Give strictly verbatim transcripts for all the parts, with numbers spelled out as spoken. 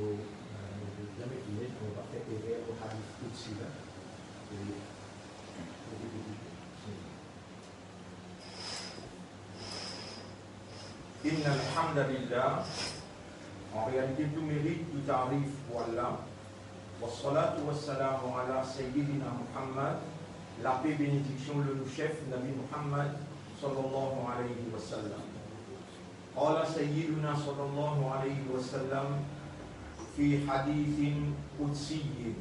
Nou, nou zame fini, nou pa fer erer lor hadis koudsi la. E, nou pe vizit. Inna alhamdulillah, an realite, tou merit, tou tarif pou Allah. Wassalatu wassalamu ala sayyidina Muhammad, lape, benediksion lor nou sef, Nabi Muhammad, sallallahu alayhi wa sallam. Qala sayyiduna sallallahu alayhi wa sallam fi hadithin qudsiyyin.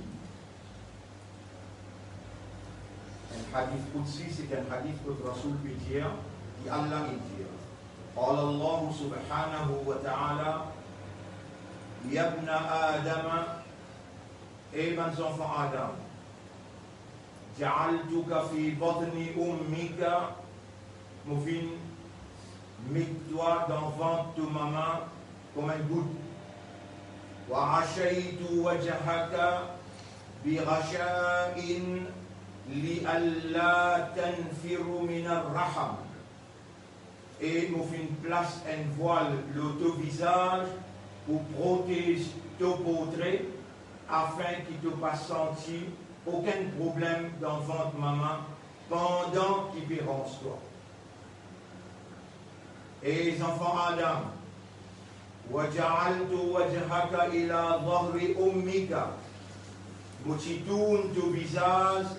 Enn hadis koudsi, se enn hadis kot Rasoul pe dir, ki Allah inn dir. Qala Allahu subhanahu wa ta'ala, "Ya ibna Adama, ey bann zanfan Adam, ja'altuka fi batni ummika, mo finn met twa dan vant to mama kouma enn gout. Wa ghashaytu wajhaka bi ghasha'in li alla tanfiru minar raham." E mo finn plas enn vwal lor to vizaz pou protez to portre, afin ki to pa santi okenn problem dan vant mama pandan ki pe ranz twa. Ey zanfan Adam, wa ja'altu wajhaka ila zahri ummika, mo ti tourn to vizaz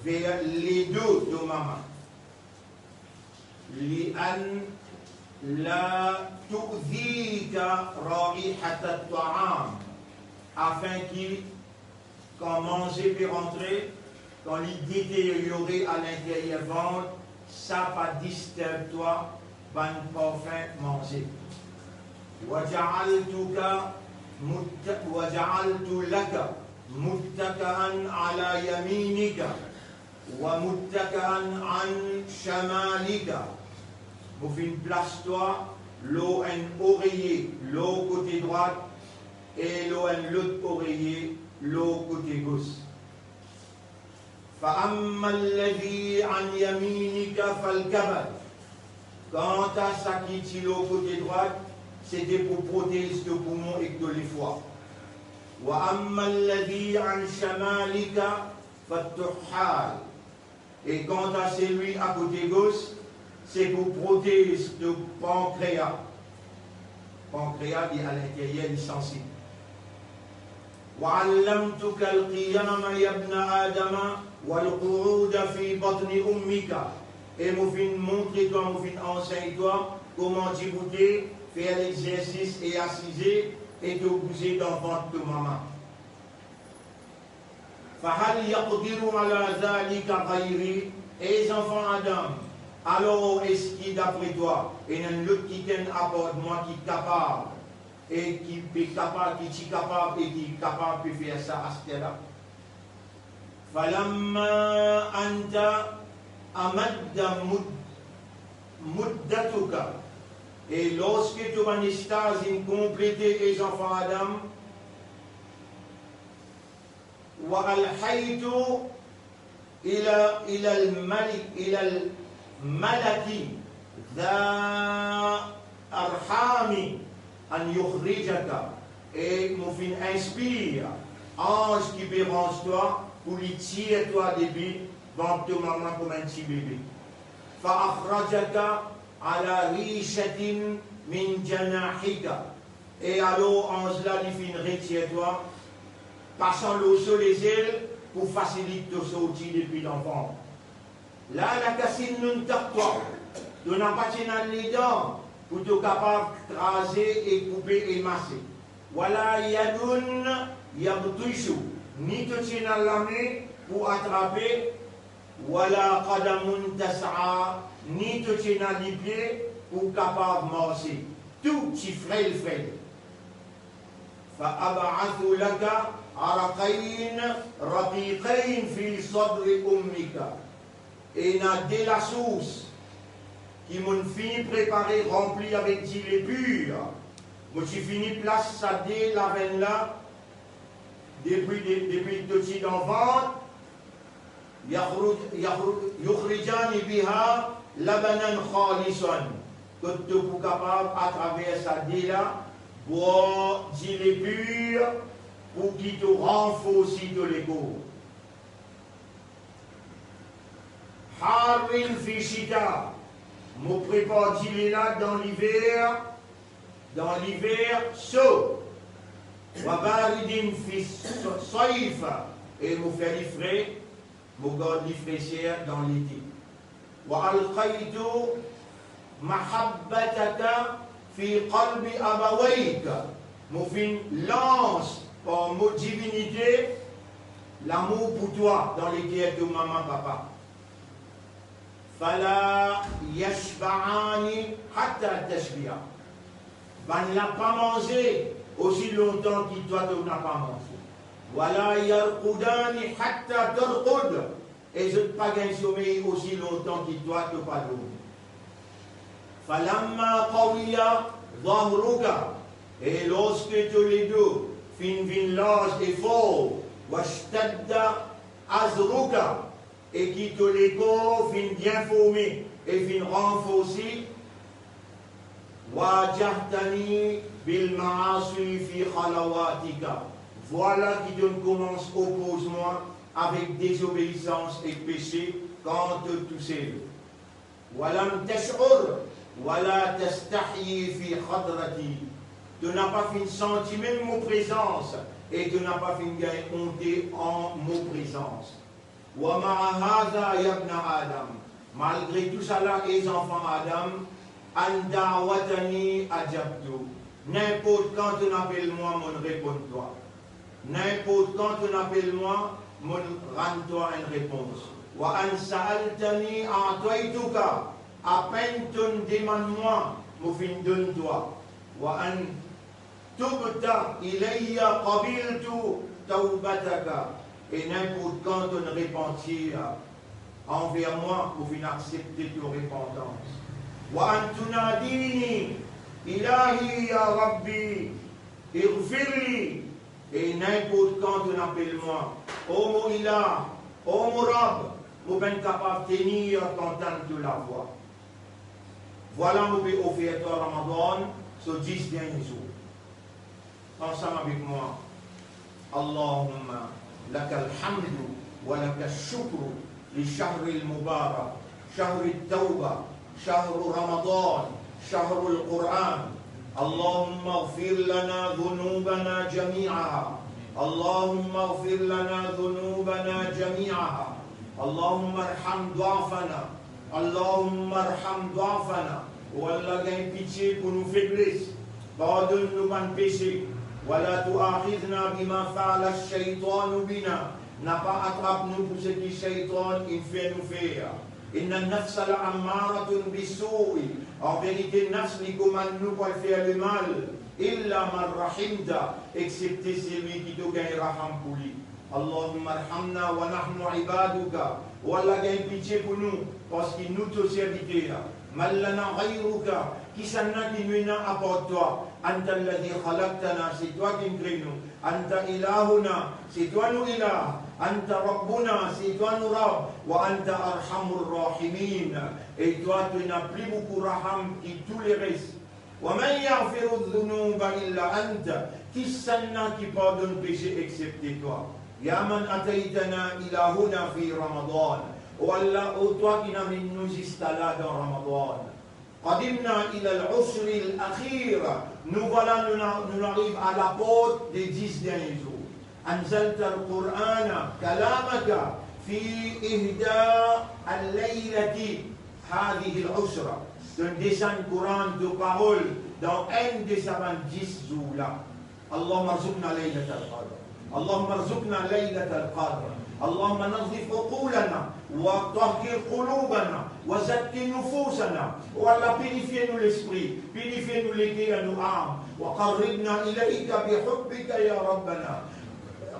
ver ledo to mama. Li an la tu'zika raihatat ta'am, afin ki kan manze pe rantre, kan li deteryore alinteryer vant, sa pa distirb twa bann parfin manze. Wa ja'altuka mutta-, wa ja'altu laka muttaka'an ala yaminika, wa muttakaan an shamalika, mo finn plas twa lor enn oreye lor kote drwat e lor enn lot oreye lor kote gos. Fa amma alladhi an yaminika fal kabad, kanta sa ki ti lor kote drwat, sete pou protez to poumon ek to lefwa. Wa amma alladhi an shamalika fat tuhal. E kanta selwi akote gos, se pou protez to pankrea. Pankrea, li alinteryer, li sansib. Wa allamtuka al-qiyama ya ibna Adama wal qu'uda fi batni ummika. E mo finn montre twa, mo finn ansegn twa kouma diboute, fer lexersis e asize, e to bouze dan vant to mama. Fahal yaqdiru ala zalika ghayri? E zanfan Adam, alor eski dapre twa, ena enn lot kikenn apar mwa ki kapav, e ki pe kapav, ki ti kapav e ki kapav pe fer sa aster la? Falamma anta amadda mud-, muddatuka. E lorski to bann staz inn konplete, e zanfan Adam, wa awhaytu ila, ilal malik, ilal malaki dha arhami an yukhrijaka. E mo finn inspir anz ki pe ranz twa pou li tir twa depi vant to mama kouma enn ti bebe. Fa akhrajaka ala rishatin min janahika. E alor anz la, li finn retir twa, pasan lor so lezel pou fasilit to sorti depi dan vant. La laka sinnun taqta, to napa ti ena ledan pou to kapav kraze e koupe e mase. Wala yadun yabtishu, ni to ti ena lame pou atrape, wala qadamun tas'a, ni to ti ena lipie pou kapav marse. Tou ti frel frel. Fa ab'athu laka araqayn raqiqayn fi sadri ummika. Ena de lasours ki monn fini prepare, ranpli avek dile pir. Mo ti fini plas sa de lavenn la depi, de, depi to ti dan vant, yakhruj-, yakhruj-, yukhrijani biha labanan khalisan, kot to pou kapav atraver sa de la Bwar dile pir pou ki to ranforsi to lekor. Harrin fi shita, mo prepar dile la dan liver, dan liver so. Wa baridin fi s-, sayf, e mo fer li fre, mo gard li freser dan lete. Wa alqaytu mahabbataka fi qalbi abawayk, mo finn lans par mo divinite lamour pou twa dan leker to mama, papa. Fala yashba'ani hatta tashbi'a. Bann la pa manze osi lontan ki twa to na pa manze. Wala yarqudani hatta tarqud. E zot pa gagn somey osi lontan ki twa to pa dormi. Falamma qawiya zahruka, e lorski to ledo finn vinn larz e for, washtadda azruka, e ki to lekor finn bien forme e finn ranforsi, wajahtani bil maasi fi khalawatika, vwala ki to'nn koumans opoz mwa avek dezobeisans ek pese kan to tousel. Walam tash'ur wala tastahyi fi hadrati, to na pa finn santi mem mo prezans e to na pa finn gagn onte an mo prezans. Wa ma'a hadha, ya ibna Adam, malgre tousala, e zanfan Adam, an da'awtani ajabtu, ninport kan to'nn apel mwa, mo'nn reponn twa. Ninport kan to'nn apel mwa, mo'nn rann twa enn repons. Wa an sa'altani a'taytuka, apenn to'nn demann mwa, mo finn donn twa. Wa an tubta ilayya qabiltu tawbataka, e ninport kan to'nn repantir anver mwa, mo finn aksepte to repantans. Wa an tunadini, ilahi ya Rabbi, ighfirli, e ninport kan to'nn apel mwa, o mo Ilah, o mo Rab, mo pa'nn kapav tenir kan tann to lavwa. Vwala mo pe ofer twa Ramadan so dis dernie zour. Ansam avek mwa, Allahumma lakal hamdu wa lakash shukru li shahril mubarak, shahrit tawba, shahru Ramadan, shahrul Quran. Allahumma ighfir lana dhunubana jami'aha. Allahumma ighfir lana dhunubana jami'aha. Allahumma arham du'afana. Allahumma arham du'afana. O Allah, gagn pitie pou nou febles. Pardonn nou bann pese. Wala tu'akhidhna bima fa'ala shaytanu bina. Na pa atrap nou pou seki shaytan inn fer nou fer. Inna nafsa la ammaratun bissu'i. An verite, nafs li komann nou pou al fer lemal. Illa man rahimta, exepte selwi ki to gagn raham pou li. Allahumma arhamna wa nahnu ibaduka. O Allah, gagn pitie pou nou, parski nou to serviter. Man lana ghayruka, kisannla ki nou ena apar twa? Anta alladhi khalaqtana, se twa ki kre nou. Anta ilahuna, se twa nou ilah. Anta rabbuna, se twa nou Rab. Wa anta arhamur rahimin, e twa to ena pli boukou raham ki tou leres. Wa man yaghfiru dhunuba illa anta, kisannla ki pardonn pese exepte twa? Ya man ataytana ilahuna fi Ramadan. O Allah, o twa ki'nn amenn nou ziska la dan Ramadan. Qadimna ilal ushril akhir. Nou vwala, nou, nou ariv a laport de dis dernie zour. Anzaltal Qur'ana kalamaka fi ihda al-laylati hadhihil ushra. To'nn desann Koran, to parol, dan enn de sa bann dis zour la. Allahumma arzuqna laylatal qadr. Allahumma arzuqna laylatal qadr. Allahumma nadhif uqulana wa tahhir qulubana wa zakki nufusana. O Allah, pirifie nou lespri, pirifie nou leker, nou am. Wa qarribna ilayka bi hubbika ya Rabbana.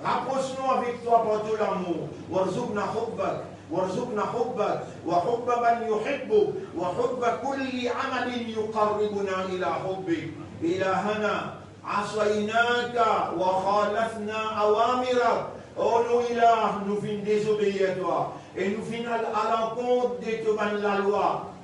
Rapros nou avek twa par to lamour. Warzuqna hubbak, warzuqna hubbak, wa hubba man yuhibbuk, wa hubba kulli amalin yuqarribuna ila hubbik. Ilahana, asaynaka wa khalafna awamirak. O nou Ilah, nou finn dezobeir twa e nou finn al alankont de to bann lalwa.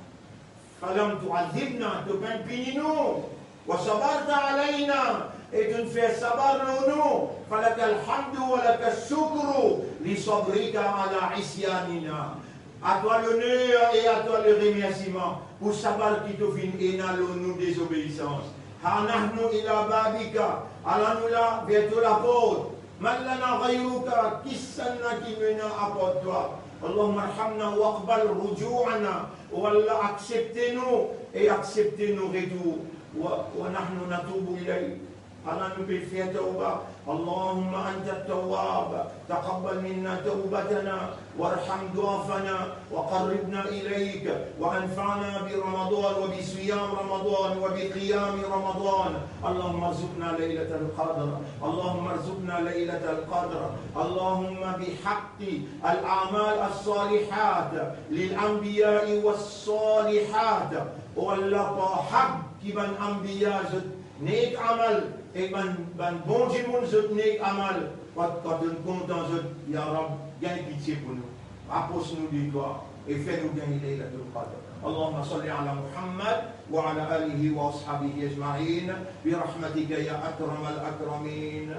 Falam tu'adhibna, to pa'nn pini nou. Wa sabarta alayna, e to'nn fer sabar lor nou, falakal hamdu wa lakas shukru li sabrika ala isyanina. A twa loner e a twa leremersiman pou sabar ki to finn ena lor nou dezobeisans. Ha nahnu ila babika, ala nou la ver to laport. Man lana ghayruka, kisannla ki nou ena apar twa? Allahumma arhamna waqbal ruju'ana, o Allah, aksepte nou e aksepte nou retour. Wa, wa nahnu natubu ilayk, ala nou pe fer tawba. Allahumma anta tawwab, taqabbal minna tawbatana, warham du'afana, wa qarribna ilayk, wa anfa'na bi Ramadan, wa bi siyam Ramadan, wa bi qiyami Ramadan. Allahumma arzuqna laylatal qadr. Allahumma arzuqna laylatal qadr. Allahumma bihaqqi al a'mal as salihat lil anbiya'i was salihat. O Allah, par haq ki bann anbiya zot nek amal, e bann, bann bon dimoun zot nek amal, kan, kan to'nn kontan zot, ya Rab, gagn pitie pou nou, rapros nou de twa, e fer nou gagn Laylatul Qadr. Allahumma salli ala Muhammad wa ala alihi wa ashabihi ajma'in, bi rahmatika ya akramal akramin.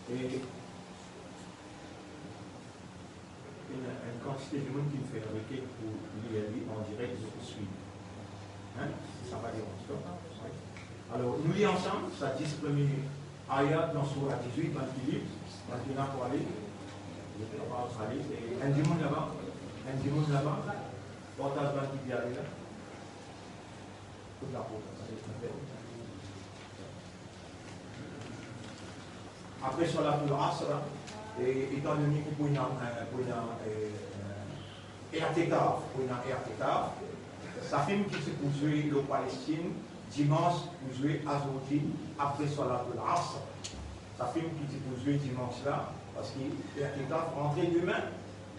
E ena enn kantite dimoun ki fer rekel pou lir li an direk, zot pou swiv. Hein? Si sa pa deranz twa. Wi. Alor, nou lir ansam sa dis premie ayat dan soura dizwit, bann ki lib, bann ki ena pou ale, zot kapav ale. E enn dimoun laba, enn dimoun laba, partaz bann ki pe ale la. Kot laport la? Apre Salatul Asr, e, etandone ki pou ena, eh, pou ena, eh, eh, i'tikaf, pou ena i'tikaf, sa fim ki ti pou zwe lor Palestinn, dimans pou zwe azordi, apre Salatul Asr. Sa fim ki ti pou zwe dimans la, parski i'tikaf rantre demin,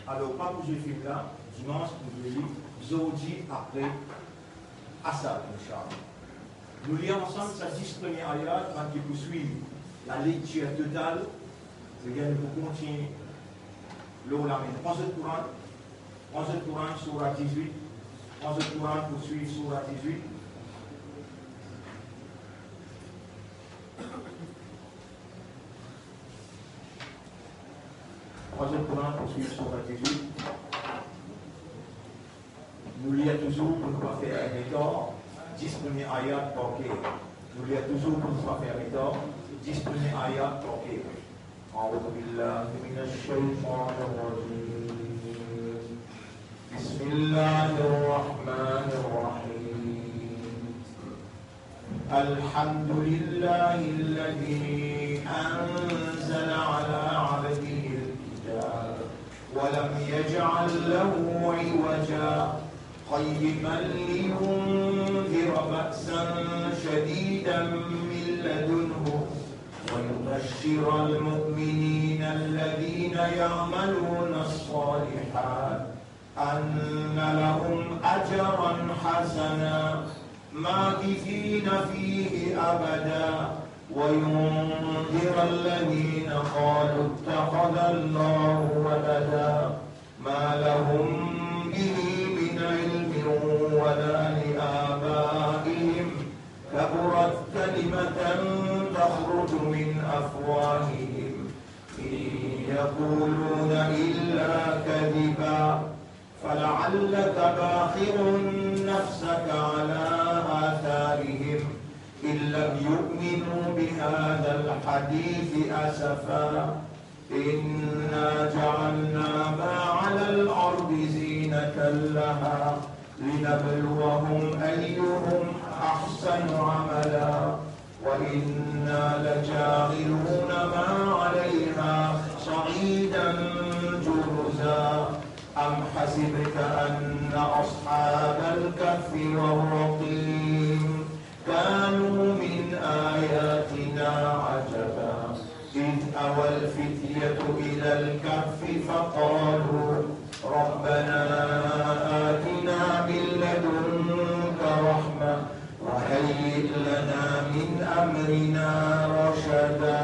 alor pa pou zwe fim la, dimans pou zwe li zordi apre Asr, inshallah. Nou lir ansam sa dis premie ayat, bann ki pou swiv lalektir total, segagn nou pou kontigne lor lame. Pran zot Koran, pran zot Koran, soura dizwit, pran zot Koran pou swiv soura dizwit. Pran zot Koran pou swiv soura dizwit. Nou lir touzour pou nou pa fer retar, dis premie ayat par ker. Nou lir touzour pou nou pa fer retar, dis premie ayat par ker. أعوذ بالله من الشيطان الرجيم. بسم الله الرحمن الرحيم. الحمد لله الذي أنزل على عبده الكتاب ولم يجعل له عوجا، قيما لينذر بأسا شديدا من لدنه ويبشر المؤمنين الذين يعملون الصالحات أن لهم أجرا حسنا ماكثين فيه أبدا، وينذر الذين قالوا اتخذ الله ولدا، ما لهم به من علم ولا لآبائهم، كبرت كلمة تخرج من أفواههم، إن يقولون إلا كذبا، فلعلك باخع نفسك على آثارهم إن لم يؤمنوا بهذا الحديث أسفا. إنا جعلنا ما على الأرض زينة لها لنبلوهم أيهم أحسن عملا وإنا لجاعلون ما عليها صعيدا جرزا. أم حسبت أن أصحاب الكهف والرقيم كانوا من آياتنا عجبا إذ أوى الفتية إلى الكهف فقالوا ربنا آتنا من لدنك رحمة وهيئ لنا من أمرنا رشدا.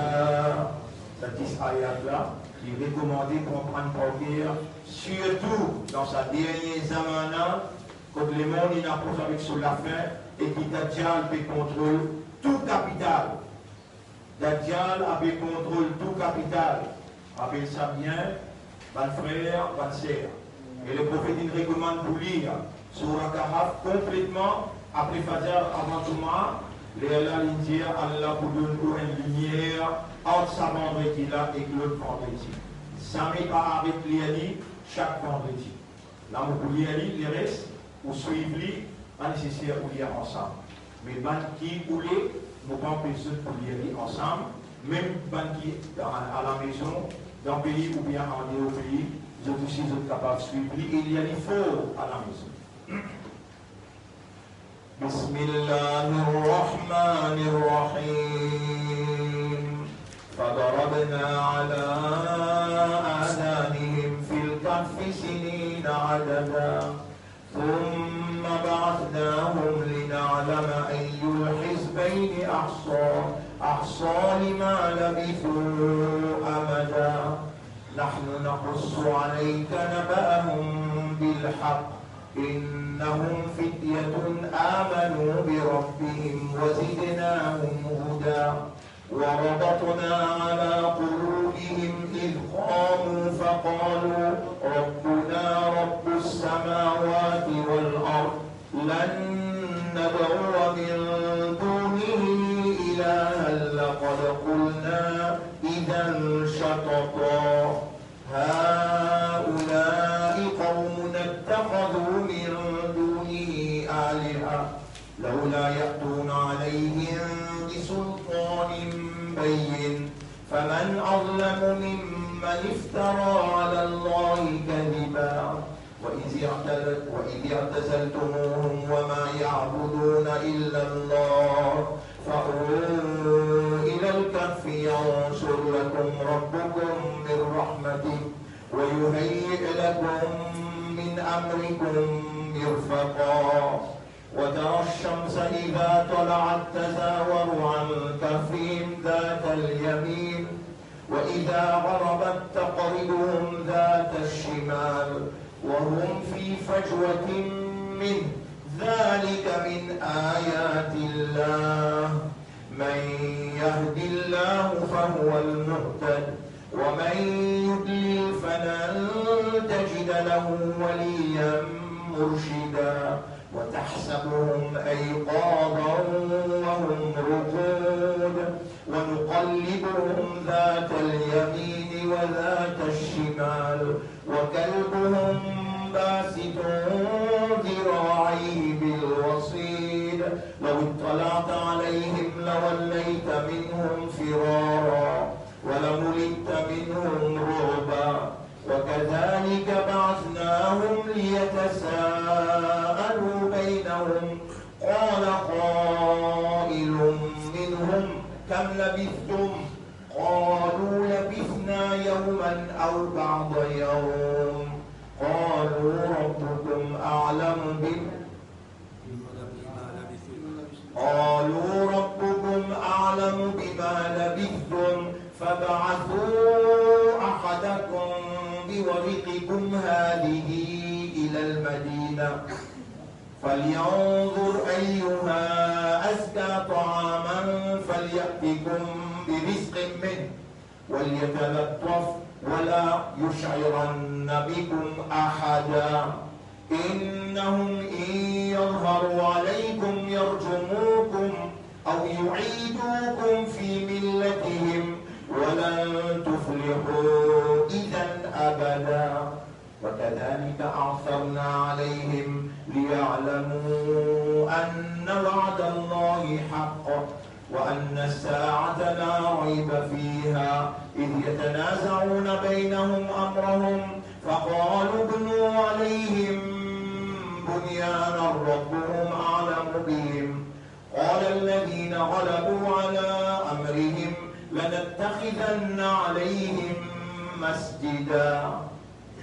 Sa dis ayat la, li rekomande pou aprann par ker, sirtou dan sa dernie zamana, Kot lemond inn apros avek so lafin e ki Dajjal pe kontrol tou kapital. Dajjal a pe kontrol tou kapital. Apel sa bien, bann frer, bann ser. E Leprofet inn rekomann pou lir Soura Kahf konpletman apre Fajar, avan Juma. Lerla li dir, Allah pou donn ou enn limier ant sa vandredi la ek lot vandredi. Zame pa aret lir li sak vandredi. La mo pou lir li, leres, ou swiv li, pa neseser ou lir ansam. Me bann ki oule, mo pa anpes zot pou lir li ansam, mem bann ki dan, alamezon, dan pei oubien andeor pei, zot osi zot kapav swiv li e lir li for alamezon. بسم الله الرحمن الرحيم. فضربنا على آذانهم في الكهف سنين عددا. ثم بعثناهم لنعلم أي الحزبين أحصى، أحصى لما لبثوا أمدا. نحن نقص عليك نبأهم بالحق، إنهم فتية آمنوا بربهم وزدناهم هدى. وربطنا على قلوبهم إذ قاموا فقالوا ربنا رب السماوات والأرض لن ندعو من دونه إلها لقد قلنا إذا شططا. هؤلاء قومنا اتخذوا من دونه آلهة لولا يأتون عليهم بسلطان بين فمن أظلم ممن افترى على الله كذبا. وإذ اعتل-، وإذ اعتزلتموهم وما يعبدون إلا الله فأووا إلى الكهف ينشر لكم ربكم من رحمته ويهيئ لكم من أمركم مرفقا. وترى الشمس إذا طلعت تزاور عن كهفهم ذات اليمين وإذا غربت تقرضهم ذات الشمال وهم في فجوة منه. ذلك من آيات الله. من يهد الله فهو المهتد ومن يضلل فلن تجد له وليا مرشدا. وتحسبهم أيقاظا وهم رقود ونقلبهم ذات اليمين وذات الشمال وكلبهم باسط ذراعيه بالوصيد لو اطلعت عليهم لوليت منهم فرارا ولملئت منهم رعبا. وكذلك بعثناهم ليتساءلوا بينهم قال قائل منهم كم لبثتم قالوا لبثنا يوما أو بعض يوم قالوا ربكم أعلم بما قالوا ربكم أعلم بما لبثتم فابعثوا أحدكم بورقكم هذه إلى المدينة فلينظر أيها أزكى طعاما فليأتكم برزق منه وليتلطف ولا يشعرن بكم أحدا إنهم إن يظهروا عليكم يرجموكم أو يعيدوكم في ملتهم ولن تفلحوا إذا أبدا. وكذلك أعثرنا عليهم ليعلموا أن وعد الله حق وأن الساعة لا ريب فيها إذ يتنازعون بينهم أمرهم فقالوا ابنوا عليهم بنيانا ربهم أعلم بهم قال الذين غلبوا على أمرهم لنتخذن عليهم مسجدا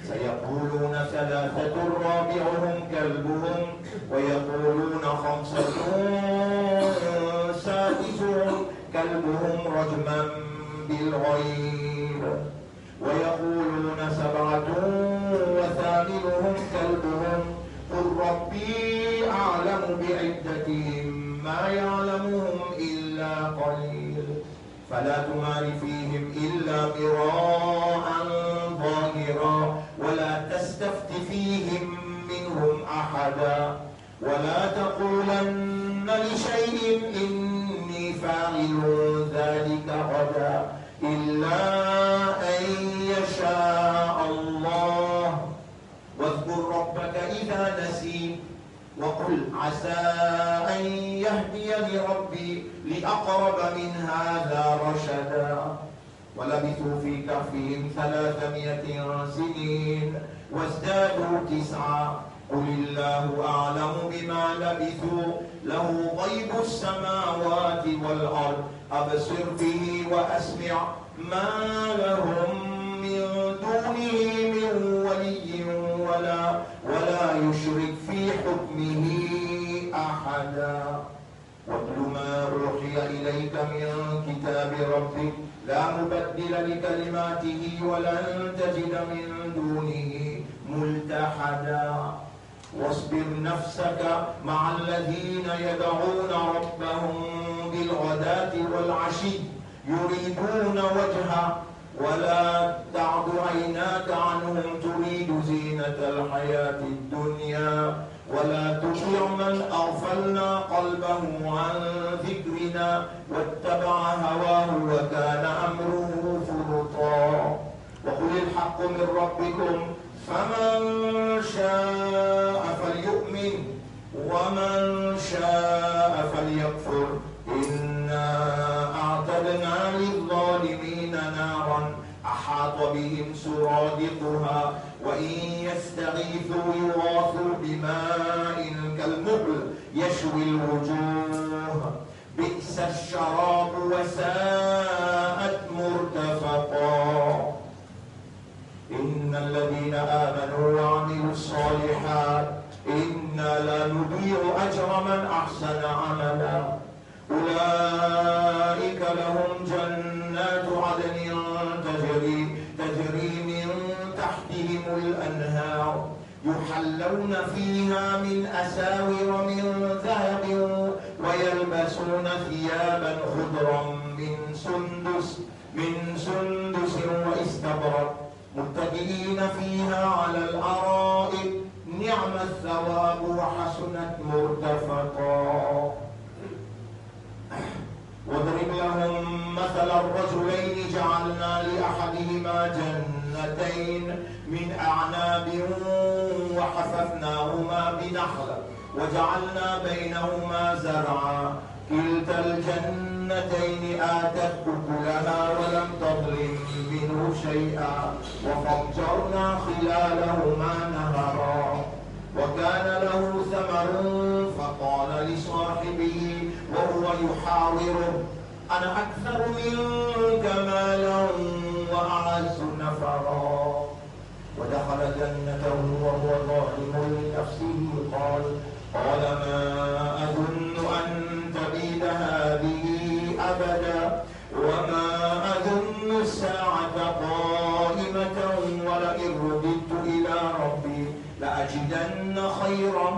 سيقولون ثلاثة رابعهم كلبهم ويقولون خمسة سادسهم كلبهم رجما بالغيب ويقولون سبعة وثامنهم كلبهم قل ربي فلا تمار فيهم إلا مراء ظاهرا ولا تستفت فيهم منهم أحدا ولا تقولن لشيء إني فاعل ذلك غدا إلا أن يشاء الله واذكر ربك إذا نسيت وقل عسى أن يهديني ربي لأقرب من هذا رشدا. ولبثوا في كهفهم ثلاثمائة سنين وازدادوا تسعا. قل الله أعلم بما لبثوا له غيب السماوات والأرض أبصر به وأسمع ما لهم من دونه من ولي ولا، ولا يشرك في حكمه أحدا. واتل ما أوحي إليك من كتاب ربك لا مبدل لكلماته ولن تجد من دونه ملتحدا. واصبر نفسك مع الذين يدعون ربهم بالغداة والعشي يريدون وجهه ولا تعد عيناك عنهم تريد زينة الحياة الدنيا ولا تطع من أغفلنا قلبه عن ذكرنا واتبع هواه وكان أمره فرطا. وقل الحق من ربكم فمن شاء فليؤمن ومن شاء فليكفر إنا أعتدنا للظالمين نارا أحاط بهم سرادقها وإن يستغيثوا يغاثوا بماء كالمهل يشوي الوجوه بئس الشراب وساءت مرتفقا. إن الذين آمنوا وعملوا الصالحات إنا لا نضيع أجر من أحسن عملا. أولئك لهم جنات عدن تجري، تجري من تحتهم الأنهار يحلون فيها من أساور من ذهب ويلبسون ثيابا خضرا من سندس، من سندس واستبرق متكئين فيها على الأرائك نعم الثواب وحسنت مرتفقا. واضرب لهم مثلا رجلين جعلنا لأحدهما جنتين من أعناب وحففناهما بنخل وجعلنا بينهما زرعا كلتا الجنتين آتت أكلها ولم تظلم منه شيئا وفجرنا خلالهما نهرا وكان له ثمر فقال لصاحبه وهو يحاوره أنا أكثر منك مالا وأعز نفرا ودخل جنته وهو ظالم لنفسه قال، قال ما أظن أن تبيد هذه أبدا وما أظن الساعة قائمة ولئن رددت إلى ربي لأجدن خيرا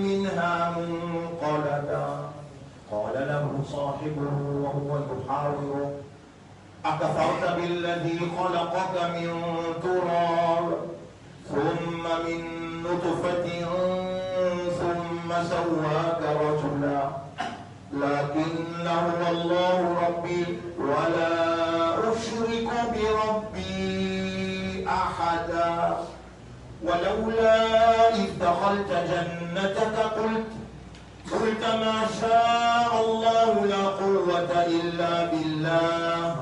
منها منقلبا. قال له صاحبه وهو يحاوره، أكفرت بالذي خلقك من تراب ثم من نطفة ثم سواك رجلا لكن هو الله ربي ولا أشرك بربي أحدا. ولولا إذ دخلت جنتك قلت، قلت ما شاء الله لا قوة إلا بالله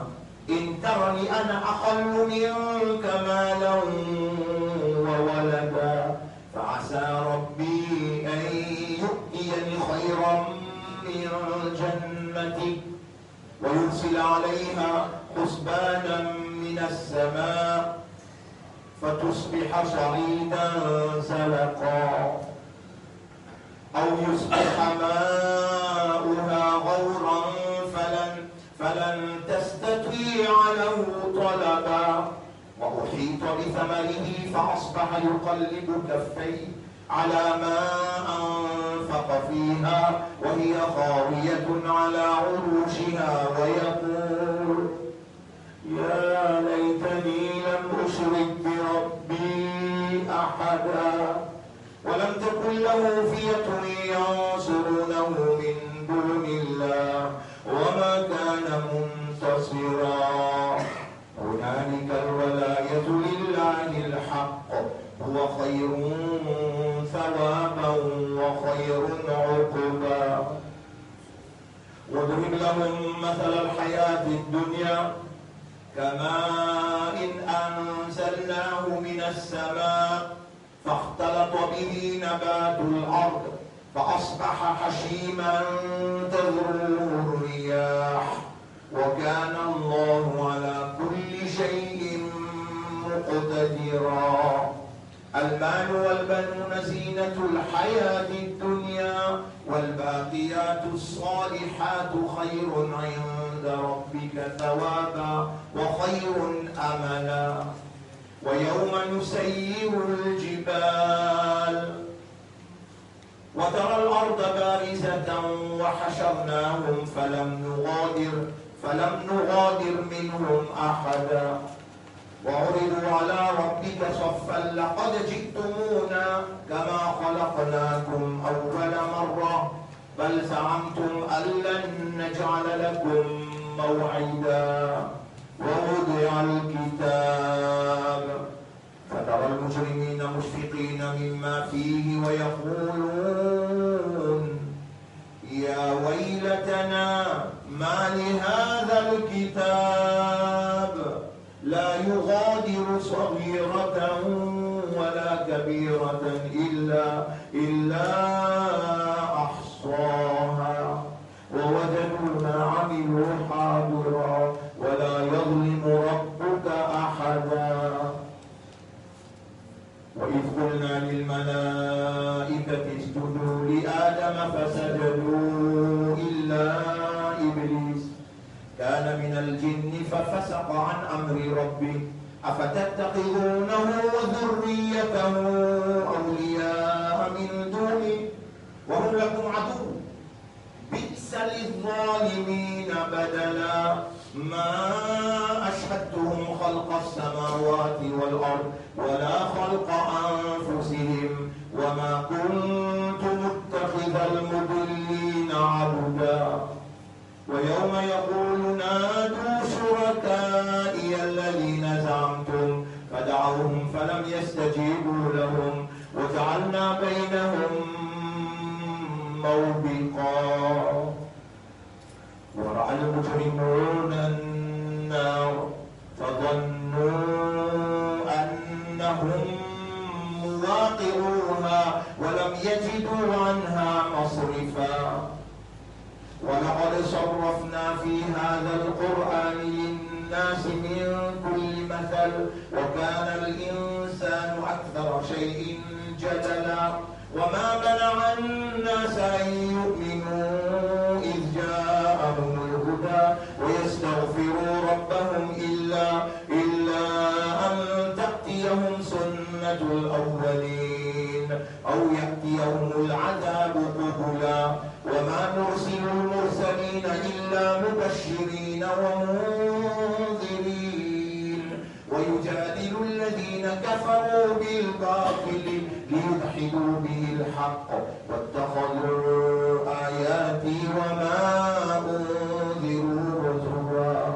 إن ترني أنا أقل منك مالا وولدا فعسى ربي أن يؤتيني خيرا من جنتك ويرسل عليها حسبانا من السماء فتصبح صعيدا زلقا أو يصبح ماؤها غورا فلن، فلن تستطيع له طلبا وأحيط بثمره فأصبح يقلب كفيه على ما أنفق فيها وهي خاوية على عروشها ويقول له فئة ينصرونه من دون الله وما كان منتصرا. هنالك الولاية لله الحق، هو خير ثوابا وخير عقبا. واضرب لهم مثل الحياة الدنيا كماء أنزلناه من السماء فاختلط به نبات الأرض فأصبح هشيما تذروه الرياح وكان الله على كل شيء مقتدرا. المال والبنون زينة الحياة الدنيا والباقيات الصالحات خير عند ربك ثوابا وخير أملا. ويوم نسير الجبال وترى الأرض بارزة وحشرناهم فلم نغادر، فلم نغادر منهم أحدا. وعرضوا على ربك صفا لقد جئتمونا كما خلقناكم أول مرة بل زعمتم أن لن نجعل لكم موعدا. ووضع الكتاب فترى المجرمين مشفقين مما فيه ويقولون يا ويلتنا ما لهذا الكتاب لا يغادر صغيرة ولا كبيرة إلا، إلا أحصاها ووجدوا ما عملوا حاضرا ولا يظلم ربك أحدا. وإذ قلنا للملائكة اسجدوا لآدم فسجدوا إلا إبليس كان من الجن ففسق عن أمر ربه أفتتخذونه وذريته أولياء من دوني وهم لكم عدو بئس للظالمين بدلا ما أشهدتهم خلق السماوات والأرض ولا خلق أنفسهم وما كنت متخذ المضلين عضدا. ويوم يقول نادوا شركائي الذين زعمتم فدعوهم فلم يستجيبوا لهم وجعلنا بينهم موبقا. ورأى المجرمون النار فظنوا أنهم مواقعوها ولم يجدوا عنها مصرفا. ولقد صرفنا في هذا القرآن للناس من كل مثل وكان الإنسان أكثر شيء جدلا. وما منع الناس أن يؤمنوا إذ جاءهم الهدى ويستغفروا ربهم إلا، إلا أن تأتيهم سنة الأولين أو يأتيهم العذاب قبلا. وما نرسل المرسلين إلا مبشرين ومنذرين ويجادل الذين كفروا بالباطل ليدحضوا به الحق واتخذوا آياتي وما أنذروا هزوا.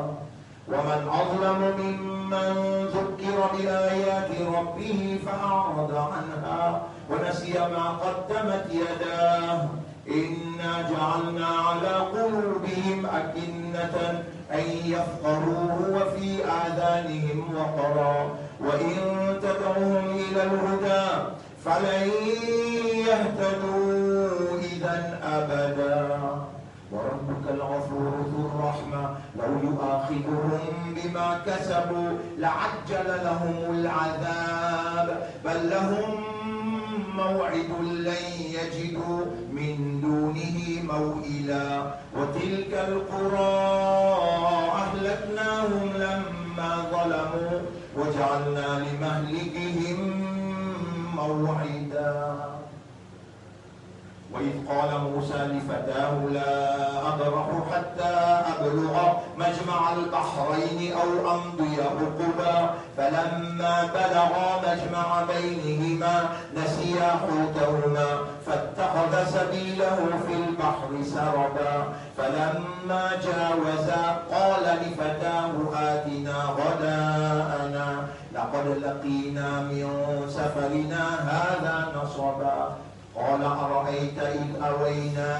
ومن أظلم ممن ذكر بآيات ربه فأعرض عنها ونسي ما قدمت يداه إنا جعلنا على قلوبهم أكنة أن يفقهوه وفي آذانهم وقرا وإن تدعهم إلى الهدى فلن يهتدوا إذا أبدا. وربك الغفور ذو الرحمة لو يؤاخذهم بما كسبوا لعجل لهم العذاب بل لهم موعد لن يجدوا من دونه موئلا. وتلك القرى أهلكناهم لما ظلموا وجعلنا لمهلكهم موعدا. وإذ قال موسى لفتاه لا أبرح حتى أبلغ مجمع البحرين أو أمضي حقبا فلما بلغا مجمع بينهما نسيا حوتهما سبيله في البحر سربا. فلما جاوزا قال لفتاه آتنا غداءنا لقد لقينا من سفرنا هذا نصبا. قال أرأيت إذ أوينا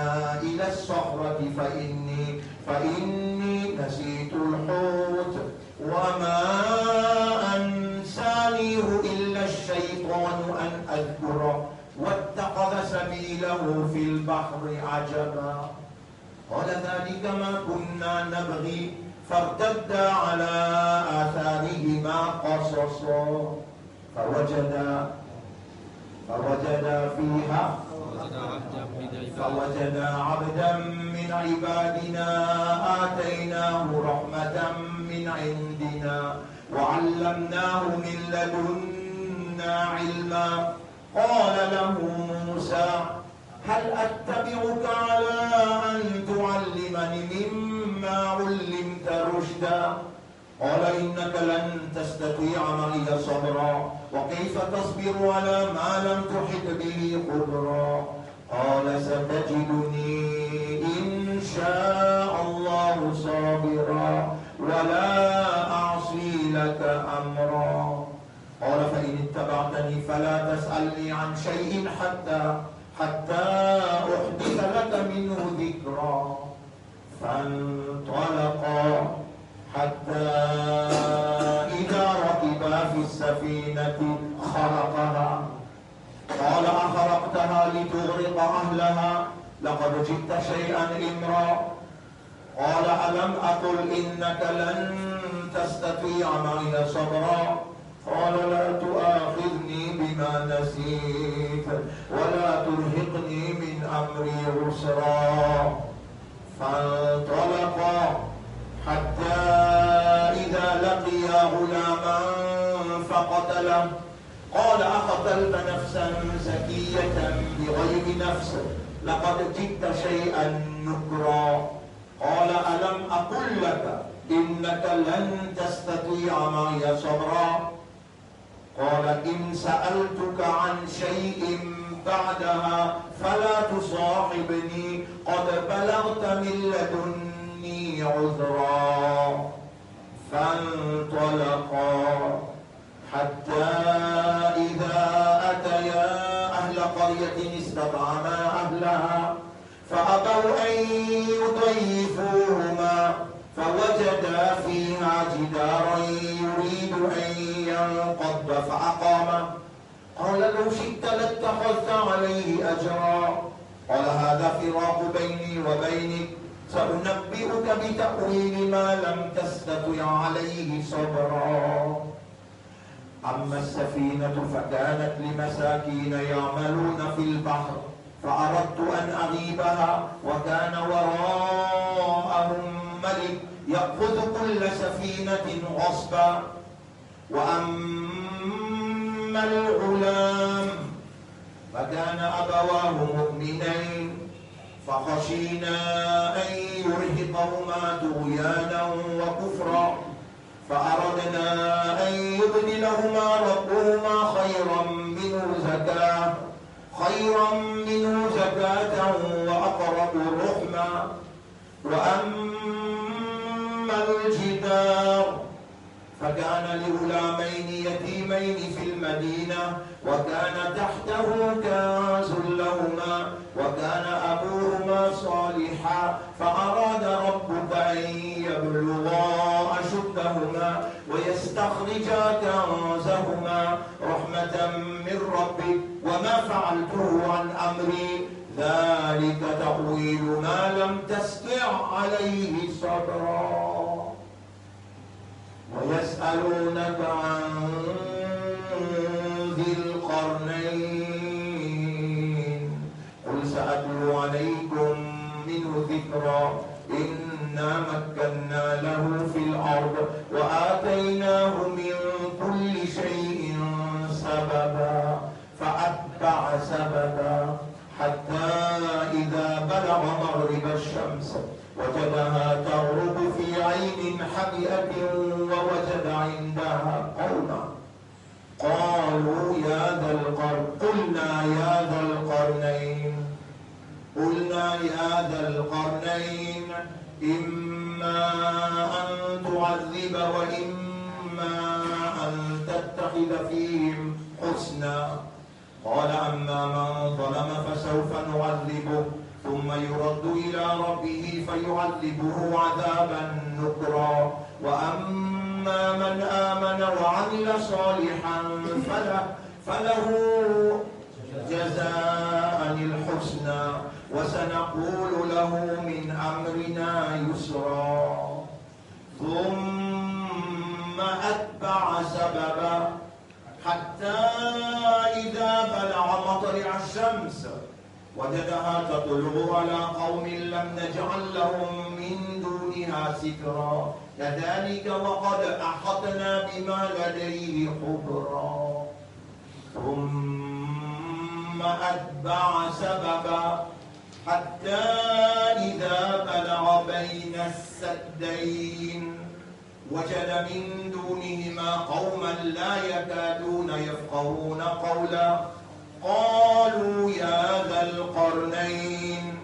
إلى الصخرة فإني، فإني نسيت الحوت وما أنسانيه إلا الشيطان أن أذكره واتخذ سبيله في البحر عجبا. قال ذلك ما كنا نبغي فارتدا على آثارهما قصصا. فوجدا، فوجدا فيها، فوجدا عبدا من عبادنا آتيناه رحمة من عندنا وعلمناه من لدنا علما. قال له موسى هل أتبعك على أن تعلمني مما علمت رشدا؟ قال إنك لن تستطيع معي صبرا، وكيف تصبر على ما لم تحط به خبرا؟ قال ستجدني إن شاء الله صابرا ولا أعصي لك أمرا. قال فإن اتبعتني فلا تسألني عن شيء حتى، حتى أحدث لك منه ذكرا. فانطلقا حتى إذا ركبا في السفينة خرقها. قال أخرقتها لتغرق أهلها لقد جئت شيئا إمرا. قال ألم أقل إنك لن تستطيع معي صبرا؟ قال لا تؤاخذني بما نسيت ولا ترهقني من أمري عسرا. فانطلقا حتى إذا لقيا غلاما فقتله. قال أقتلت نفسا زكية بغير نفس لقد جئت شيئا نكرا. قال ألم أقل لك إنك لن تستطيع معي صبرا؟ قال إن سألتك عن شيء بعدها فلا تصاحبني قد بلغت من لدني عذرا. فانطلقا حتى إذا أتيا أهل قرية استطعما أهلها فأبوا أن يضيفوهما فوجدا فيها جدارا يريد أن ينقض فأقامه. قال لو شئت لاتخذت عليه أجرا. قال هذا فراق بيني وبينك سأنبئك بتأويل ما لم تستطع عليه صبرا. أما السفينة فكانت لمساكين يعملون في البحر فأردت أن أعيبها وكان وراءهم ملك يأخذ كل سفينة غصبا. وأما الغلام فكان أبواه مؤمنين فخشينا أن يرهقهما طغيانا وكفرا فأردنا أن يبدلهما ربهما خيرا منه زكاة، خيرا منه زكاة وأقرب رحما. وأما الجدار فكان لغلامين يتيمين في المدينة وكان تحته كنز لهما وكان أبوهما صالحا فأراد ربك أن يبلغا أشدهما ويستخرجا كنزهما رحمة من ربك وما فعلته عن أمري ذلك تأويل ما لم تستطع عليه صبرا. ويسألونك عن ذي القرنين قل سأتلو عليكم منه ذكرا إنا مكنا له في الأرض وآتيناه من كل شيء سببا فأتبع سببا حتى إذا بلغ مغرب الشمس وجدها تغرب في عين حمئة ووجد عندها قوما قالوا يا ذا القر-، قلنا يا ذا القرنين قلنا يا ذا القرنين إما أن تعذب وإما أن تتخذ فيهم حسنا. قال أما من ظلم فسوف نعذبه ثم يرد إلى ربه فيعذبه عذابا نكرا وأما من آمن وعمل صالحا فله، فله جزاء الحسنى وسنقول له من أمرنا يسرا. ثم أتبع سببا حتى إذا بلغ مطلع الشمس وجدها تطلع على قوم لم نجعل لهم من دونها سترا كذلك وقد أحطنا بما لديه خبرا. ثم أتبع سببا حتى إذا بلغ بين السدين وجد من دونهما قوما لا يكادون يفقهون قولا قالوا يا ذا القرنين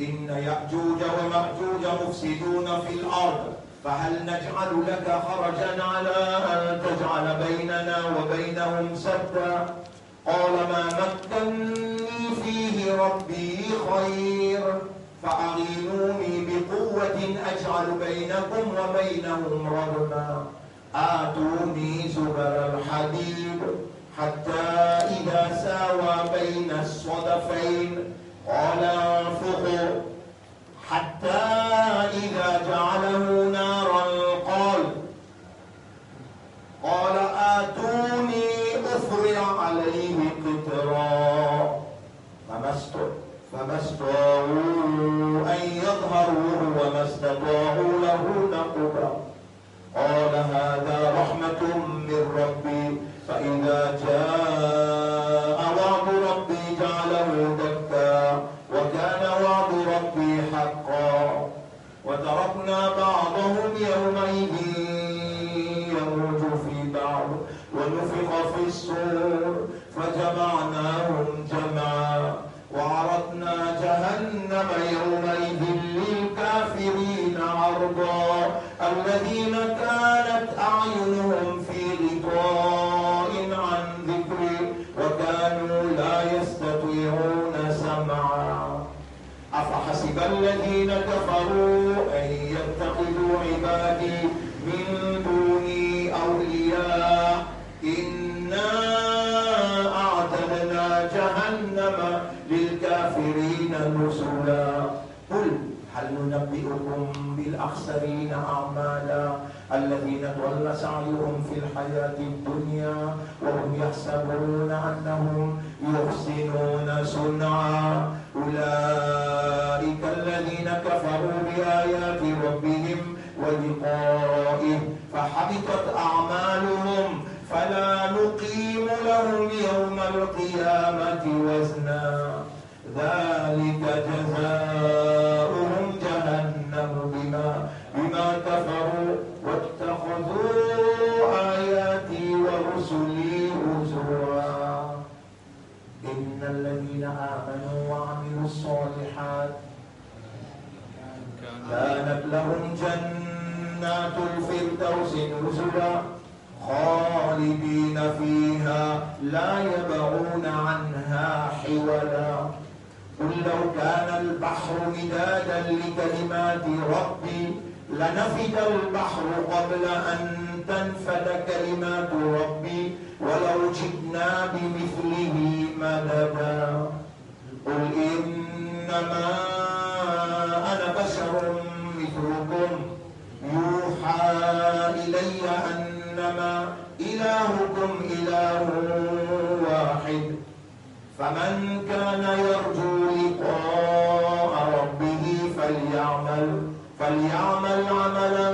إن يأجوج ومأجوج مفسدون في الأرض فهل نجعل لك خرجا على أن تجعل بيننا وبينهم سدا قال ما مكني فيه ربي خير فأعينوني بقوة أجعل بينكم وبينهم ردما آتوني زبر الحديد حتى إذا ساوى بين الصدفين قال انفخوا حتى إذا جعله نارا قال، قال آتوني أفرغ عليه قطرا. فما است-، فما استطاعوا أن يظهروه وما استطاعوا له نقبا. قال هذا رحمة من ربي فإذا جاء وعد ربي جعله دكا وكان وعد ربي حقا. وتركنا بعضهم يومئذ يموج في بعض ونفخ في الصور فجمعناهم جمعا وعرضنا جهنم يومئذ للكافرين عرضا الذين كانت أعينهم في غطاء عن ذكري وكانوا لا يستطيعون سمعا. أفحسب الذين كفروا أن يتخذوا عبادي من دوني أولياء إنا أعتدنا جهنم للكافرين نزلا. قل هل ننبئكم بالأخسرين أعمالا الذين ضل سعيهم في الحياة الدنيا وهم يحسبون أنهم يحسنون صنعا أولئك الذين كفروا بآيات ربهم ولقائه فحبطت أعمالهم فلا نقيم لهم يوم القيامة وزنا ذلك جزاؤهم جهنم بما، بما كفروا واتخذوا آياتي ورسلي هزوا. إن الذين آمنوا وعملوا الصالحات كانت لهم جنات الفردوس نزلا خالدين فيها لا يبغون عنها حولا. قل لو كان البحر مدادا لكلمات ربي لنفد البحر قبل أن تنفد كلمات ربي ولو جئنا بمثله مددا. قل إنما أنا بشر مثلكم يوحى إلي أنما إلهكم إله واحد فمن كان يرجو لقاء ربه فليعمل، فليعمل عملا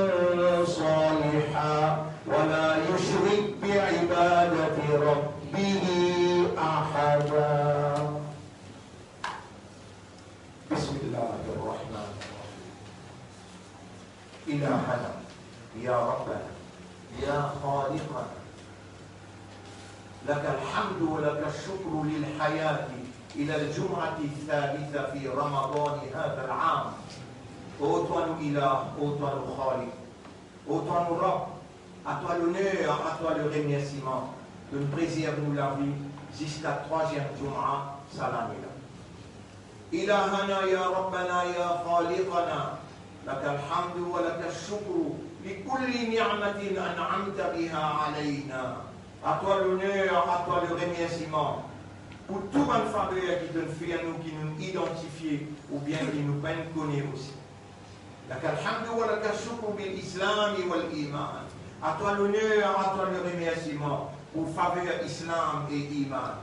صالحا ولا يشرك بعبادة ربه أحدا. بسم الله الرحمن الرحيم. إلهنا، يا ربنا، يا خالقنا، لك الحمد ولك الشكر للحياة إلى الجمعة الثالثة في رمضان هذا العام. O twa nou Ilah, o twa nou Khaliq, o twa nou Rabb, a twa loner, a twa le remersiman, to prezerv nou lavi ziska trwaziem Juma sa lane la. إلهنا يا ربنا يا خالقنا، لك الحمد ولك الشكر لكل نعمة أنعمت بها علينا. A twa loner, a twa le remersiman pou tou bann faver ki to'nn fer nou, ki nou idantifie oubien ki nou pa'nn kone osi. لك الحمد ولك الشكر بالإسلام والإيمان. A twa loner, a twa le remersiman pou faver Islam e Iman.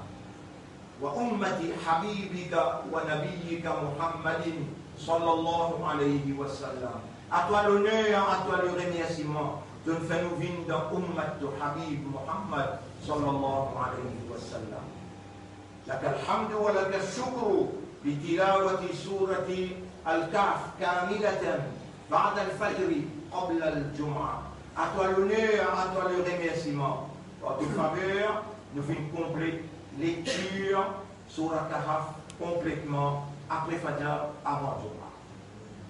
وأمة حبيبك ونبيك محمد صلى الله عليه وسلم. A twa loner, a twa le remersiman, to'nn fer nou vinn dan ummat to Habib Muhammad sallallahu alayhi wa sallam. لك الحمد ولك الشكر بتلاوة سورة الكهف كاملة بعد الفجر قبل الجمعة. A twa loner, a twa le remersiman. Par to faver, nou finn konplet lektir Soura Kahf konpletman apre Fajar, avan Juma.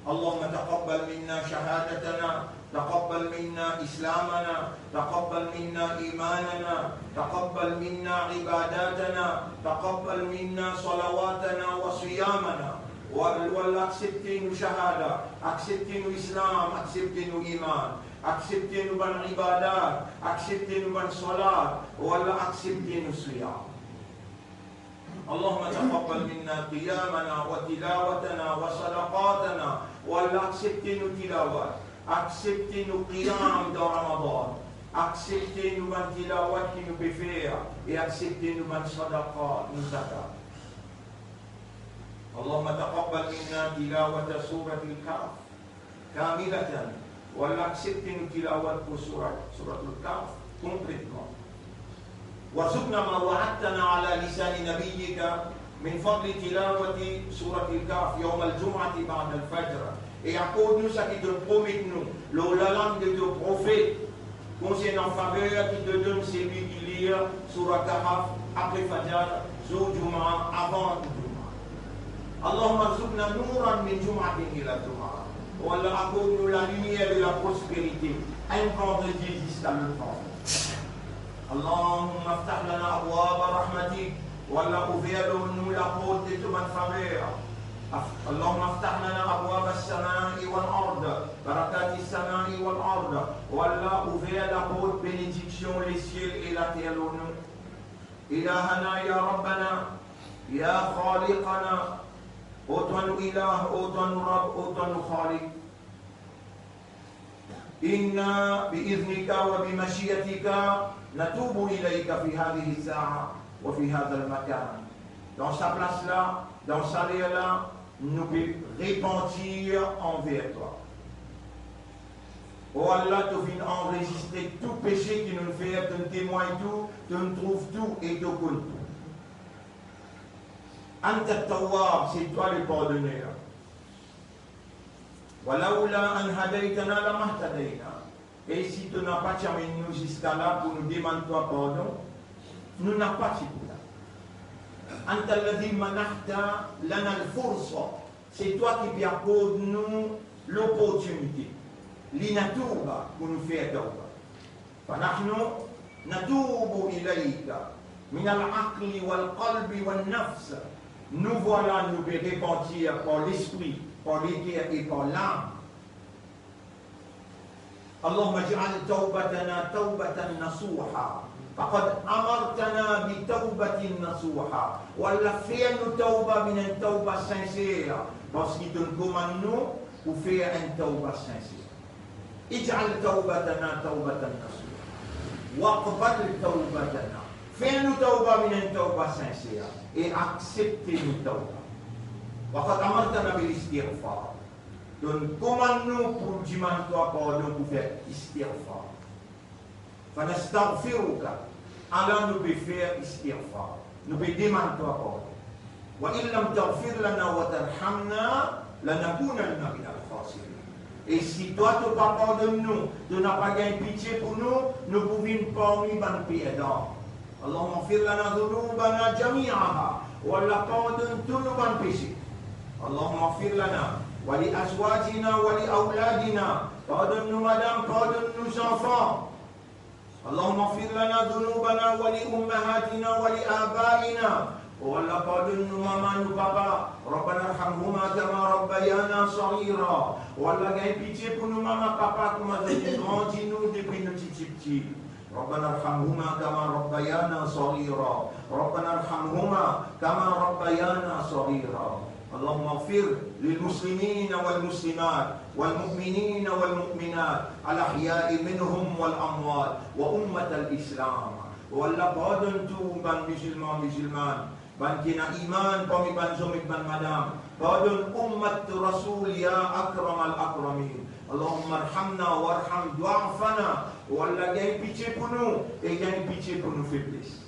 اللهم تقبل منا شهادتنا، تقبل منا إسلامنا، تقبل منا إيماننا، تقبل منا عباداتنا، تقبل منا صلواتنا وصيامنا. Wa-, wa Allah, aksepte nou shahada, aksepte nou Islam, aksepte nou iman, aksepte nou bann ibadat, aksepte nou bann salat, wa Allah, aksepte nou siyam. اللهم تقبل منا قيامنا وتلاوتنا وصدقاتنا. Wa Allah, aksepte nou tilawat, aksepte nou qiyam dan Ramadan, aksepte nou bann tilawat ki nou pe fer, e aksepte nou bann sadaqa, nou zakat. اللهم تقبل منا تلاوة سورة الكهف كاملة. Wa Allah, aksepte nou tilawat pou sourat, Souratul Kahf, konpletman. وارزقنا ما وعدتنا على لسان نبيك من فضل تلاوة سورة الكهف يوم الجمعة بعد الفجر. E akord nou seki to promet nou lor lalang de to profet, konsernan faver ki to donn selwi ki lir Soura Kahf apre Fajar, zour Juma, avan Juma. اللهم ارزقنا نورا من جمعة إلى جمعة. Wa Allah, akord nou lalimier de la prosperite, enn vandredi ziska lot vandredi. اللهم افتح لنا أبواب رحمتك. Wa Allah, ouver lor nou laport de to bann faver. Af-, اللهم افتح لنا أبواب السماء والأرض، بركات السماء والأرض. Wa Allah, ouver laport benediksion lesiel e later lor nou. إلهنا يا ربنا يا خالقنا. O twa nou Ilah, o twa nou Rabb, o twa nou Khaliq. إنا بإذنك وبمشيئتك نتوب إليك في هذه الساعة وفي هذا المكان. Dan sa plas la, dan sa ler la, nou pe repantir anver twa. O Allah, to finn anrezistre tou pese ki nou fer, to temwagn tou, to trouv tou e to konn tou. أنت التواب, se twa le pardoner. ولولا أن هديتنا لما اهتدينا. E si to napa ti amenn nou ziska la pou nou demann twa pardon, nou napa ti pou la. أنت الذي منحت لنا الفرصة. Se twa ki pe akord nou loportinite, لنتوب, pou nou fer tawba. فنحن نتوب إليك من العقل والقلب والنفس. Nou vwala, nou pe repantir par lespri, par leker e par lam. اللهم اجعل توبتنا توبة نصوحا، فقد أمرتنا بتوبة نصوحا. Wa Allah, fer nou tawba vinn enn tawba sinser, parski to'nn komann nou pou fer enn tawba sinser. اجعل توبتنا توبة نصوحا واقبل توبتنا. Fer nou tawba vinn enn tawba sinser e aksepte nou tawba. وقد أمرتنا بالاستغفار. To'nn komann nou pou dimann twa pardon, pou fer istighfar. فنستغفرك. Ala nou pe fer istighfar, nou pe demann twa pardon. وإن لم تغفر لنا وترحمنا لنكونن من الخاسرين. E si twa to pa pardonn nou, to napa gagn pitie pou nou, nou pou vinn parmi bann perdan. اللهم اغفر لنا ذنوبنا جميعها O Allah, pardonn tou nou bann pese. Allahumma ighfir lana wa li azwajina wa li awladina. Pardonn nou madam, pardonn nou zanfan. Allahumma ighfir lana dhunubana wa li ummahatina wa li abaina. O Allah, pardonn nou mama, nou papa. Rabbana irhamhuma kama rabbayana saghira. O Allah, gagn pitie pou nou mama, papa, kouma zot inn grandi nou depi nou ti, ti, ti. Rabbana irhamhuma kama rabbayana saghira. Rabbana irhamhuma kama rabbayana saghira. Allahumma ighfir lil muslimina wal muslimat, wal mu'minina wal mu'minat, al ahya'i minhum wal amwat, wa ummatal Islam. O Allah, pardonn tou bann mizilman, mizilman, bann ki ena iman parmi bann zom ek bann madam. Pardonn ummat Rasoul, ya akramal akramin. Allahumma irhamna warham du'afana. O Allah, gagn pitie pou nou e gagn pitie pou nou febles.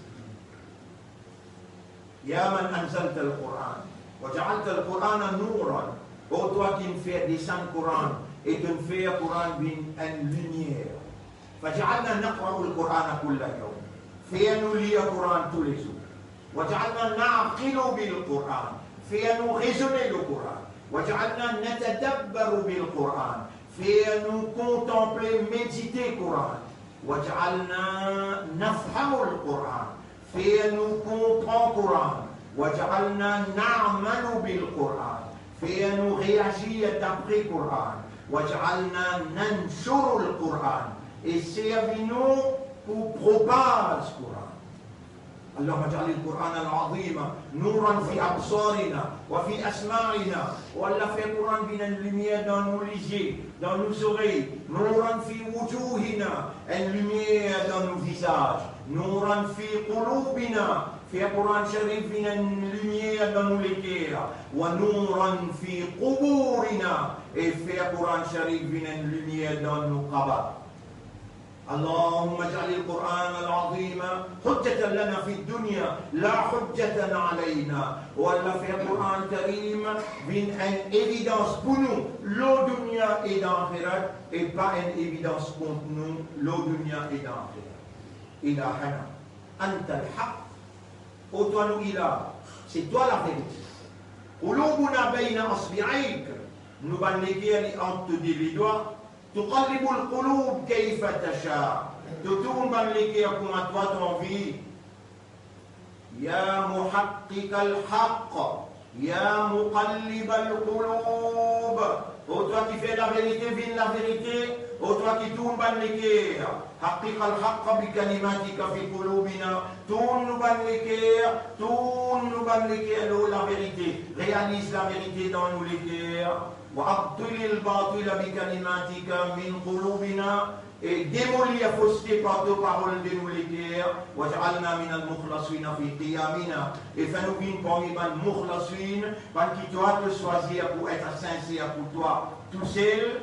Ya man anzaltal Qur'an wa ja'altal Qur'ana nuran. O twa ki'nn fer desann Koran e to'nn fer Koran vinn enn limier. Faj'alna naqra'ul Qur'ana kulla yawm. Fer nou lir Koran toulezour. Waj'alna na'qilu bil Qur'an. Fer nou rezone lor Koran. Waj'alna natadabbaru bil Qur'an. Fer nou kontanple, medite Koran. Waj'alna nafhamul Qur'an. Fer nou konpran Koran. Waj'alna na'malu bil Qur'an. Fer nou reazir dapre Koran. Waj'alna nanshurul Qur'an. E servi nou pou propaz Koran. Allahumma ij'alil Qur'anal azima nuran fi absarina wa fi asma'ina. O Allah, fer Koran vinn enn limier dan nou lizie, dan nou zorey. Nuran fi wujuhina, enn limier dan nou vizaz. Nuran fi qulubina, fer Koran Sharif vinn enn limier dan nou leker. Wa nuran fi quburina, e fer Koran Sharif vinn enn limier dan nou kabar. Allahumma ij'alil Qur'anal azima hujjatan lana fid dunya, la hujjatan alayna. O Allah, fer Koran Karim vinn enn evidans pou nou lor dunya e dan axirat, e pa enn evidans kont nou lor dunya e dan axirat. Ilahana, antal haq. O twa nou Ilah, se twa laverite. Qulubuna bayna asbi'ayk, nou bann leker li ant to de ledwa. Tuqallibul qulub kayfa tasha. To tourn bann leker kouma twa to anvi. Ya muhaqqiqal haqq, ya muqallibal qulub. O twa ki fer laverite vinn laverite, o twa ki tourn bann leker. Haqqiqal haqqa bi kalimatika fi qulubina. Tourn nou bann leker, tourn nou bann leker lor laverite. Realiz laverite dan nou leker. Wa abtilil batila bi kalimatika min qulubina, e demolir foste par to parol de nou leker. Waj'alna minal mukhlasina fi qiyamina, e fer nou vinn parmi bann mukhlasin, bann ki twa to swazir pou et sinser pou twa tousel.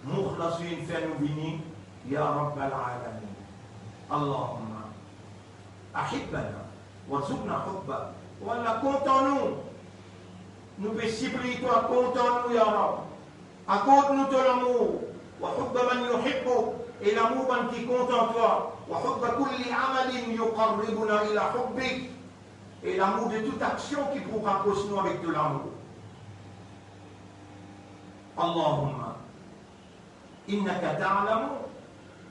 Mukhlasin, fer nou vini, ya Rabbal alamin. Allahumma ahibbana warzuqna hubbak. O Allah, kontan nou. Nou pe sipliy twa, kontan nou, ya Rabb. Akord nou to lamour. Wa hubba man yuhibbuk, e lamour bann ki kontan twa. Wa hubba kulli amalin yuqarribuna ila hubbik, e lamour de tout aksion ki pou rapros nou avek to lamour. Allahumma innaka ta'lamu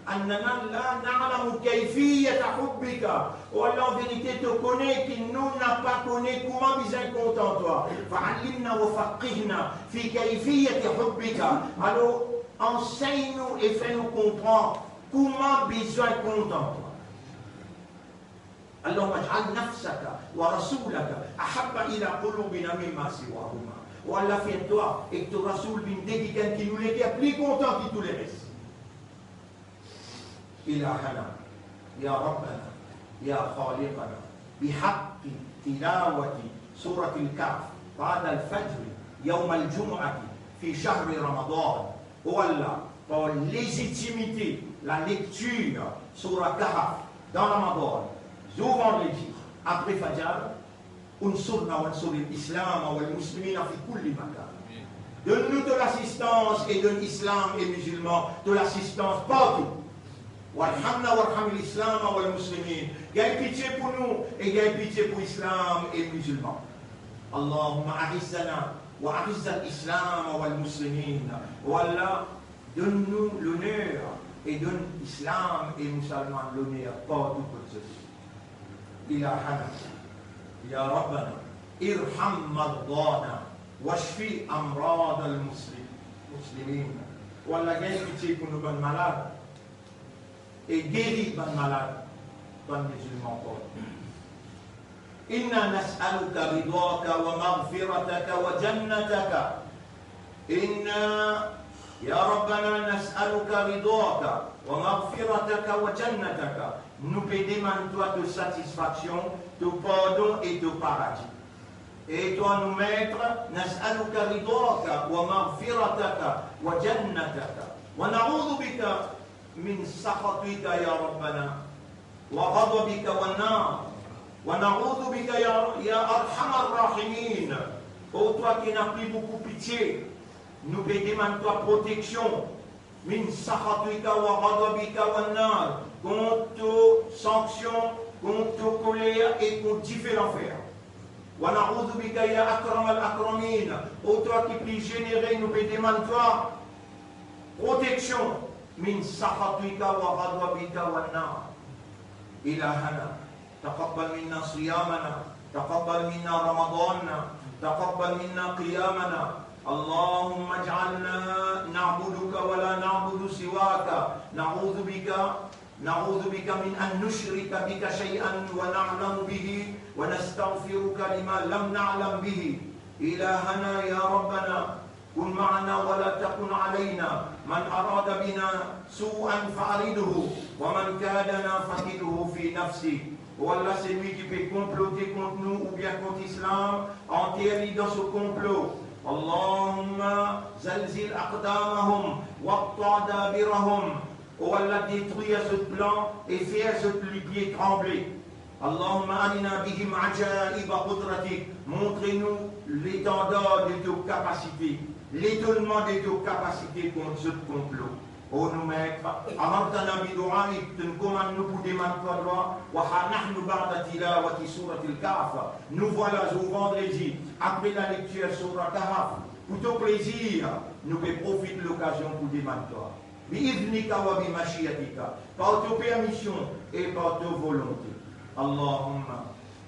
annana la na'lamu kayfiyata hubbika. O Allah, an verite, to kone ki nou napa kone kouma bizin kontan twa. Fa allimna wa faqqihna fi kayfiyati hubbika. Alor, ansegn nou e fer nou konpran kouma bizin kontan twa. Allahumma ij'al nafsaka wa rasulaka ahabba ila qulubina mimma siwahuma. O Allah, fer twa ek to Rasoul vinn de kikenn ki nou leker pli kontan ki tou leres. Ilahana, ya Rabbana, ya Khaliqana, bihaqqi tilawati suratil Kahf ba'dal fajri yawmal jumu'ati fi shahri Ramadan. O Allah, par lezitimite lalektir Sura Kahf dan Ramadan, zour vandredi, apre Fajar, unsurna wansuril Islama wal muslimina fi kulli makan. Donn nou to lasistans e donn Islam e mizilman to lasistans partou. Warhamna warhamil Islam wal muslimin. Gagn pitie pou nou e gagn pitie pou Islam e mizilman. Allahumma a'izzana wa a'izzal Islam wal muslimin. O Allah, donn nou loner e donn Islam e mizilman loner partou kot zot. Ilahana, ya Rabbana, irham mardana, washfi amradal muslim, muslimin. O Allah, gagn pitie pou nou bann malad e geri bann malad, bann mizilman partou. Inna nas'aluka ridaka wa maghfirataka wa jannataka. Inna, ya Rabbana, nas'aluka ridaka wa maghfirataka wa jannataka. Nou pe demann twa to satisfaksion, to pardon e to paradi. E twa nou Met, nas'aluka ridaka wa maghfirataka wa jannataka. Wa na'udhu bika min sakhatika ya Rabbana, wa ghadabika wan nar. Wa na'udhu bika ya, ya arhamar rahimin. O twa ki ena pli boukou pitie, nou pe demann twa proteksion. Min sakhatika wa ghadabika wan nar, kont to sanksion, kont to koler e kont dife lanfer. Wa na'udhu bika ya akramal akramin. O twa ki pli zenere, nou pe demann twa proteksion. Min sakhatika wa ghadabika wan nar. Ilahana, taqabbal minna siyamana, taqabbal minna Ramadanana, taqabbal minna qiyamana. Allahumma ij'alna na'buduka wa la na'budu siwaka. Na'udhu bika, na'udhu bika min an nushrika bika shay'an wa na'lamu bihi, wa nastaghfiruka lima lam na'lam bihi. Ilahana ya Rabbana, kun ma'ana wa la takun alayna, man arada bina su'an fa'aridhu, wa man kadana fakidhu fi nafsi. O Allah, selwi ki pe konplote kont nou oubien kont Islam, anter li dan so konplo. Allahumma zalzil aqdamahum waqta' dabirahum. O Allah, detrir zot plan e fer zot lipie tranble. Allahumma arina bihim ajaiba qudratik. Montre nou letandar de to kapasite, letonnman de to kapasite kont zot konplo. O nou Met, amartana bidu'aik, to'nn komann nou pou demann twa dwa, wa ha nahnu ba'da tilawati suratil Kahf. Nou vwala zour vandredi, apre lalektir sourat Kahf, pou to plezir, nou pe profit lokazion pou demann twa. Bi iznika wa bi mashiatika, par to permision e par to volonte. Allahumma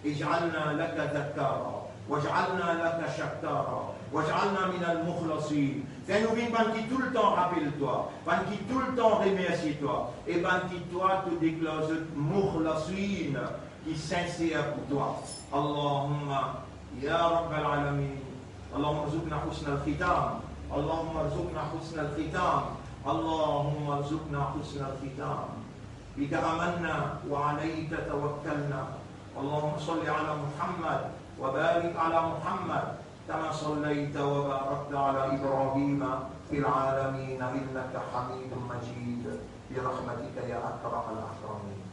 ij'alna laka zakkara, waj'alna laka shakkara, waj'alna minal mukhlasin. Fer nou vinn bann ki toultan rapel twa, bann ki toultan remersie twa, e bann ki twa to deklar zot mukhlasin, ki sinser pou twa. Allahumma ya Rabbal alamin, Allahumma rzuqna husnal khitam, Allahumma rzuqna husnal khitam, Allahumma rzuqna husnal khitam. Bika amanna wa alayka tawakkalna. Allahumma salli ala Muhammad wa barik ala Muhammad, kama sallayta wa barakta ala Ibrahima fil alamina innaka Hamidum Majid. Bi rahmatika ya akramal akramin.